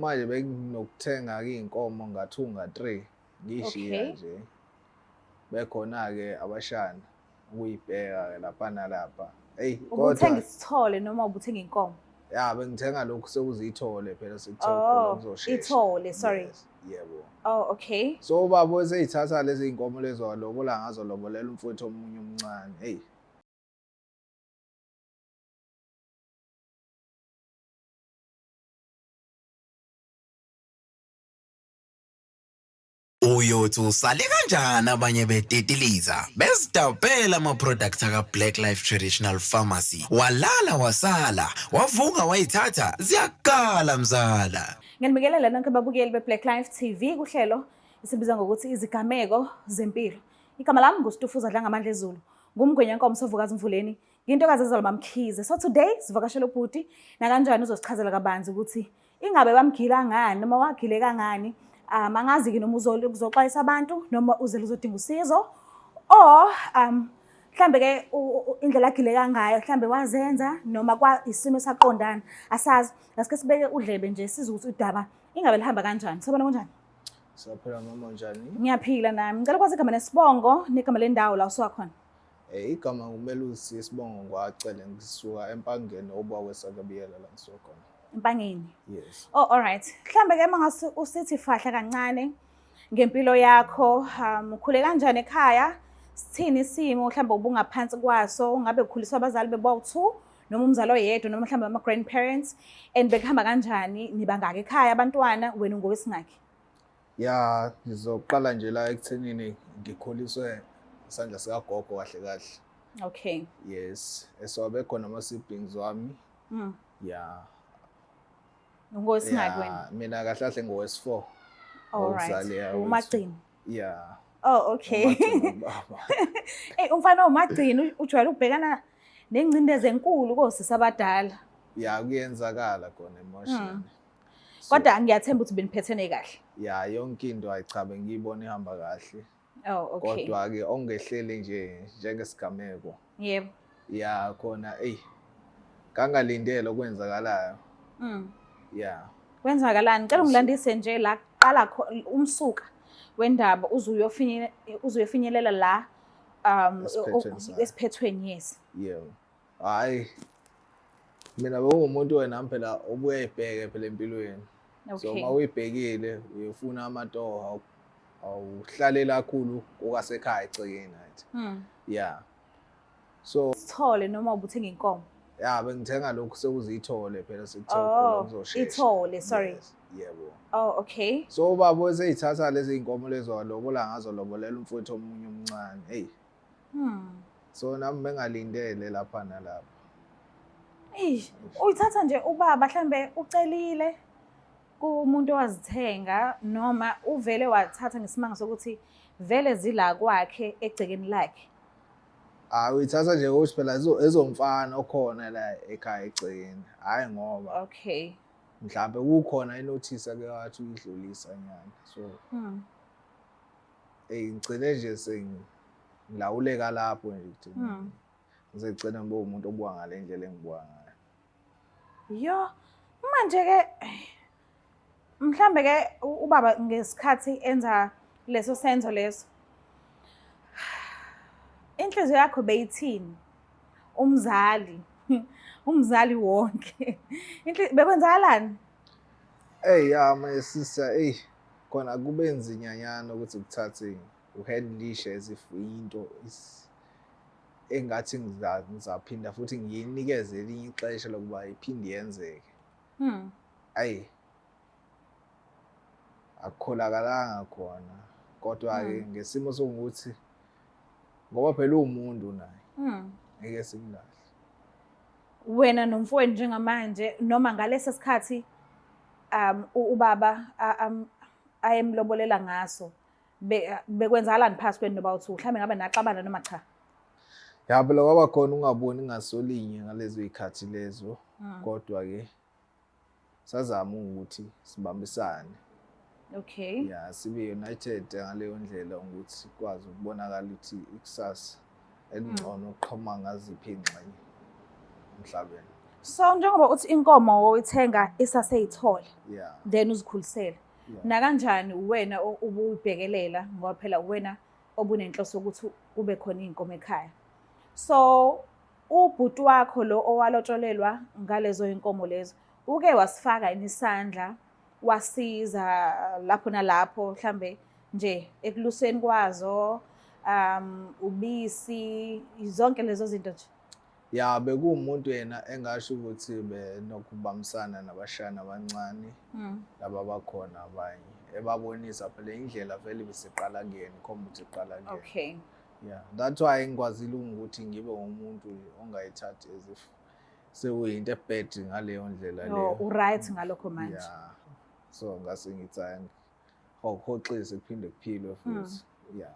manje benginokuthenga-ke iy'nkomo nga-two nga-three ngiyishiya nje. Bekhona-ke abashana ukuyibheka-ke lapha nalapha. Eyi kodwa Ubuthenga isithole noma ubuthenga inkomo? Ya bengithenga lokhu sekuziyithole phela sekuthe ukukhula Oh, kuzoshesha. ithole, sorry. Yes, yebo. Oh, okay. So ubaba weseyithatha lezi iy'nkomo lezo walobola ngazo lobolela umfowethu omunye omncane. Eyi. Uyothi usale kanjani abanye betitiliza bezidabhela ama-product aka-Black Life Traditional Pharmacy walala wasala wavuka wayithatha ziyakala mzala. Ngiyanibingelela nonke babukeli be-Black Life TV kuhlelo esibiza ngokuthi izigameko zempilo. Igama lami nguStufuza Dlangamandla Ezulu, ngumgwenyankomo sovukazi mvuleni, ngintokazi ezalwa mamkhize. So today sivakashela ubhuti nakanjani uzosichazela kabanzi ukuthi ingabe bamgila ngani noma wagile kangani. Angazi-ke noma uzoxwayisa abantu noma uzele uzodinga usizo or mhlambe ke indlela agileka ngayo mhlambe wazenza noma kwa isimo esaqondana asazi. Asike sibeke udlebe nje sizwe ukuthi udaba ingabe lihamba kanjani. Sabona kunjani? Siyaphila mama, unjani? Ngiyaphila nami. Ngicela ukwazi igama nesibongo negama lendawo la usuka khona. Igama nguMelusi, isibongo ngwacele, ngisuka eMpangeni oBakwesakabiyela la ngisuka khona. Empangeni. Yes. Oh, all right. Mhlambe ke mangase usithi fahla kancane ngempilo yakho, ukhule kanjani ekhaya? Sithini isimo mhlambe ubungaphansi kwaso? Ungabe ukhuliswa abazali bebowu-2 noma umzali oyedwa noma mhlambe ama grandparents and bekuhamba kanjani? Nibangaki ekhaya abantwana? Wena ungowesingakhi? Ya, ngizoqala nje la ekuthenini ngikhuliswe isandla sikagogo kahle kahle. Okay. Yes, so bekhona ama siblings wami. Ya. Ungowesingaki wena? Mina kahle kahle ngowesi-4. All right. Umagcini. Yeah. Oh, okay. Umagcini baba. Hey, umfana owumagcini ujwayele ukubhekana nengcindezi enkulu kosisi abadala. Ya, kuyenzakala khona emotionally. Kodwa ngiyathemba ukuthi beniphethene kahle. Ya, yonke into ayichabe ngiyibona ihamba kahle. Oh, okay. Kodwa ke ongehleli nje njengesigameko. Yebo. Ya, khona ey kangalindele okwenzakalayo. Ya. Kwenzakalani? Ngicela ungilandise nje la qala umsuka wendaba uzuyofinyelela la esiphethweni, yes. Yebo. Hayi. Mina bengumuntu wena phela obuye ibheke phela empilweni. So uma uyibhekile uyofuna amatoho awuhlalela kakhulu kokasekhaya egcekeni right. Yeah. So sithole noma ubuthenga inkomo? Ya, bengithenga lokhu sekuziyithole phela sekuthe ukukhula kuzoshesha. Ithole, sorry. Yes, yebo. Oh, okay. So ubaba weseyithatha lezi iy'nkomo lezo walobola ngazo lobolela umfowethu omunye omncane. Hey. So nami bengalindele lapha nalapha. Eish, uyithatha nje ubaba mhlambe ucelile kumuntu owazithenga noma uvele wathatha ngesimanga sokuthi vele zila kwakhe egcekeni lakhe. Ah, uyithatha nje ukuthi phela ezomfana okhona la ekhaya egcekeni. Hayi ngoba. Okay. Mhlambe kukhona inothisa ke wathi uyidlulisa nyana. So ngigcine nje sengilawuleka lapho nje ukuthi ngizegcina ngibe umuntu obuka ngale ndlela engibuka ngayo. Yo, manje ke mhlambe ke ubaba ngesikhathi enza leso senzo leso, inhliziyo yakho beyithini? Umzali, umzali wonke. Bekwenzakalani? Ey, ya my sister, ey khona kube nzinyanyana ukuthi kuthathe uhandlishe as if into engathi ngizaphinda futhi ngiyinikeze elinye ixesha lokuba iphinde yenzeke. Ayi, akukholakalanga khona kodwa-ke ngesimo sokuthi ngoba phela uwumuntu naye ngeke simlahle. Wena nomfowenu njengamanje noma ngalesa sikhathi ubaba ayemlobolela ngaso bekwenzakalani phakathi kwenu noba uthi mhlawumbe ngabe naxabana noma cha? Ya phela kwaba khona ungaboni ngasolinye ngalezo zikhathi lezo, kodwa ke sazama ukuthi sibambisane. Okay. Ya, sibe united ngaleyo ndlela ukuthi sikwazi ukubonakala ukuthi ikusasa elingcono uqhamuka ngaziphi ingxenye emhlabeni. So njengoba uthi inkomo woyithenga isaseyithole, then uzikhulisele. Nakanjani uwena ubuyibhekelela, ngoba phela uwena obunenhloso ukuthi kube khona iy'nkomo ekhaya. So ubhuti wakho lo owalotsholelwa ngalezo y'nkomo lezo, uke wasifaka yini isandla, wasiza lapho nalapho, mhlambe nje ekuluseni kwazo, ubisi, zonke lezo zinto nje? Ya, bekuwumuntu yena engasho ukuthi benokubambisana nabashana abancane laba bakhona abanye, ebabonisa phela indlela vele besiqala kuyena, ikhomba ukuthi iqala kuyena. Yeah, that's why ngikwazile ukuthi ngibe umuntu ongayithathi as if sekuyinto ebad ngaleyo ndlela No, leyo. U-right ngalokho manje. Yeah. So ngase ngithi hayi, awuhoxise, kuphinde kuphilwe futhi. Yeah.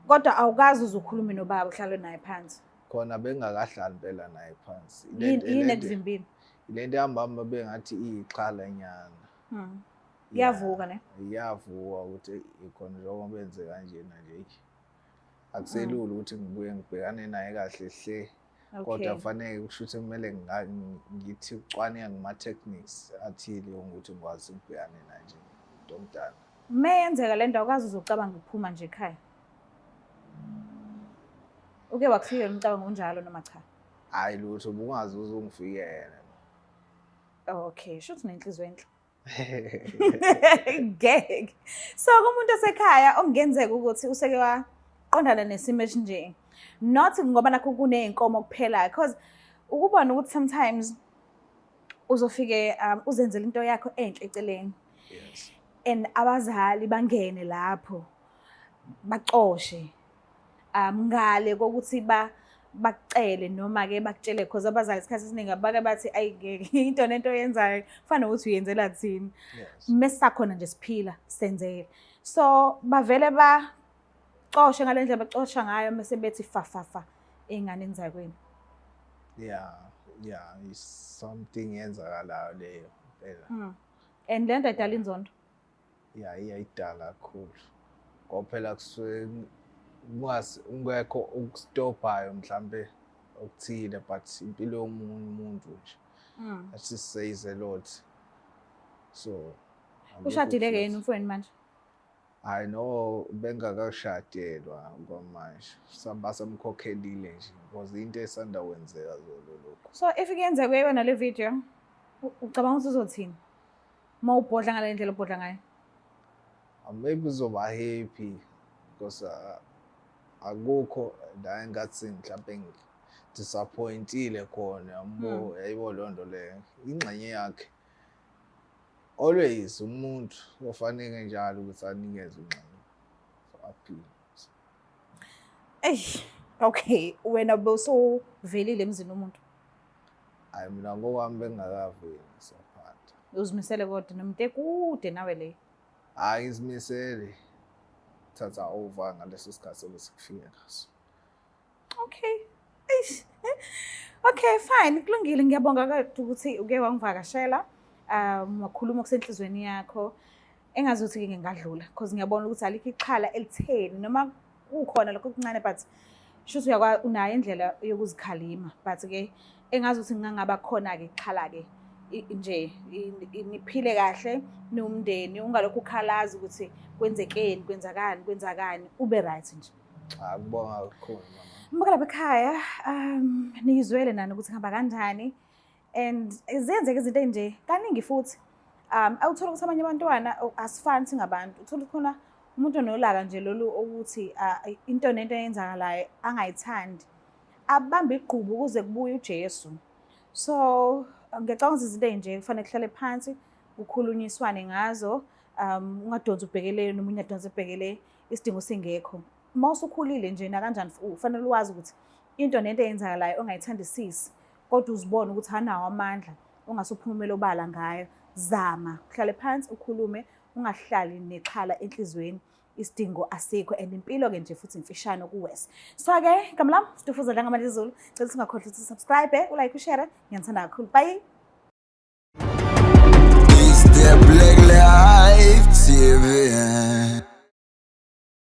Kodwa awukazi uze ukhulume nobaba, uhlale naye phansi? Khona bengakahlali impela naye phansi. Yini ekuvimbile? Le nto yambamba bengathi iyixhala nyana. Iyavuka ne? Iyavuka ukuthi ikhona njengoba benze kanjena nje. Akuselula ukuthi ngibuye ngibhekane naye kahle hle. Kodwa kufanele kusho ukuthi kumele ngithi ucwaninga ngama-techniques athile ukuthi ngikwazi ukubhekane naye nje umuntu omdala. Uma yenzeka le nto, awukazi uze ucabange ukuphuma nje ekhaya? Uke wakufikela umcabango onjalo noma cha? Hhayi lutho, ubungaze uze ungifikele. Okay, shuthi unenhliziyo enhle. Ngeke. So kumuntu osekhaya okungenzeka ukuthi useke waqondana nesimo esinje. Not ngoba nakho kuney'nkomo kuphela, because ukubona ukuthi sometimes uzofike uzenzele into yakho enhle eceleni. And abazali bangene lapho bacoshe ngale kokuthi bakucele noma ke bakutshele, because abazali isikhathi esiningi abake bathi ayi ngeke, into nento oyenzayo kufana nokuthi uyenzela thina. Mesisakhona nje siphila senzele. So bavele bacoshe ngale ndlela bacosha ngayo, mase bethi fa fa fa ey'nganeni zakwenu. Yeah, is something yenzakalayo leyo impela. And le nto ayidala inzondo? Yeah, iyayidala kakhulu. Ngoba phela kusuke kungekho ukustophayo mhlambe okuthile, but impilo yomunye umuntu nje. That just says a lot. So Ushadile ke yini umfowenu manje? I know bengakashadelwa kwamanje. Basamkhokhelile nje because into esanda kwenzeka zolo lokho. So if kuyenzeka uyayibona le video, ucabanga ukuthi uzothini? Uma ubhodla ngale ndlela ubhodla ngayo? Maybe uzoba happy because akukho la engathi mhlambe disappointile khona, yabo, yayibo leyo nto leyo. Ingxenye yakhe always umuntu ofanele njalo ukuthi anikeze ingxenye, so aphile. Eish, okay, wena bowusuvelile emzini womuntu? Hayi, mina ngokwami bengingakaveli, ngisaphatha. Uzimisele kodwa noma into ekude nawe le? Hhayi, ngizimisele thatha over ngaleso sikhathi ebesikufika ngaso. Okay. Eish. Okay, fine. Kulungile, ngiyabonga kodwa ukuthi uke wangivakashela. Wakhuluma okusenhlizweni yakho. Engazuthi ke ngingadlula because ngiyabona ukuthi alikho ixhala elitheni, noma kukhona lokho okuncane, but shuthi uyakwazi, unayo indlela yokuzikhalima, but ke engazuthi ngingangaba khona ke ixhala ke nje niphile kahle niwumndeni, ungalokhu ukhalaza ukuthi kwenzekeni, kwenzakani, kwenzakani, ube right nje. Cha, kubonga kakhulu mama. Mbukela lapha ekhaya, niyizwele nani ukuthi kuhamba kanjani, and ziyenzeka izinto ey'nje kaningi futhi. Awuthola ukuthi abanye abantwana asifani singabantu, uthola ukuthi khona umuntu onolaka nje lolu ukuthi into nento eyenzakalayo angayithandi, abambe igqubu kuze kubuye uJesu. So ngiyacabanga ukuthi izinto ey'nje kufanele kuhlale phansi kukhulunyiswane ngazo, ungadonsi ubhekele noma ungadonsi ubhekele isidingo singekho. Uma usukhulile nje nakanjani ufanele wazi ukuthi into nento eyenzakalayo ongayithandisisi, kodwa uzibone ukuthi anawo amandla ongase uphumele obala ngayo, zama uhlale phansi ukhulume, ungahlali nexhala enhlizweni, isidingo asikho. And impilo-ke nje futhi imfishane okuwes. So-ke igama lami Stufuza Dlangamandla Zulu, cela ukuthi ungakhohlwa ukuthi usubscribe, ulike, ushare. Ngiyanithanda kakhulu, bye. It's the Black Life TV.